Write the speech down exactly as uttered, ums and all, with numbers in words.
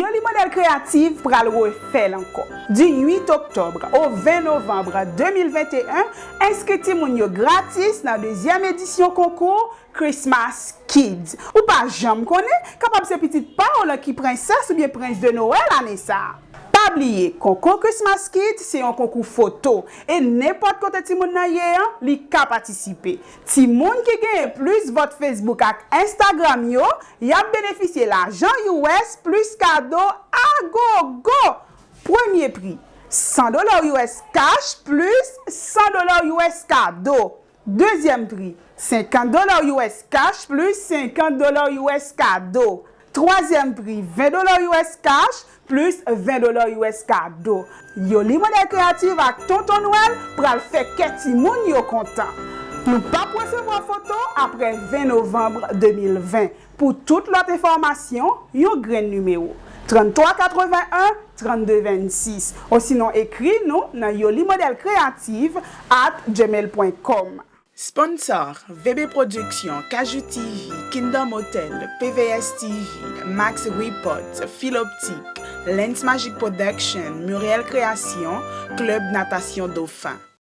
Yoli Modèl Kreyatif pral refè l ankò. Du huit octobre au vingt novembre deux mille vingt et un, enskri timoun yo gratis nan dezyèm edisyon konkou Christmas Kids. Ou pa janm konnen, kapab se pitit pa w lan ki prensès oubyen prens de Nwèl ane sa a. Pa bliye, konkou Christmas Kids se yon konkou foto, e nenpòt kote timoun nan ye an, li ka patisipe. Timoun ki genyen plis vòt Facebook ak Instagram yo, y ap benefisye lajan U S plis kado a gogo. Premye pri, san dola U S cash plis san dola U S kado. Dezyèm pri, senkant dola U S cash plis senkant dola U S kado. Twazyèm pri, ven dola U S cash plis ven dola U S kado. Yoli Modèl Kreyatif ak Tonton Nwèl pral fè kè timoun yo kontan. Nou p ap resevwa foto apre ven novanm de mil ven. Pou tout lòt enfòmasyon, yon grenn nimewo, trannntwa katrevenn-en, trannde vennsis, osinon ekri nou nan yoli modèl kreyatif at gmail pwen kòm. Sponsor, V B Production, Kajou T V, Kingdom Hotel, P V S T V, Max Report, Filoptik, Lens Magic Production, Muriel Création, Club Natation Dauphin.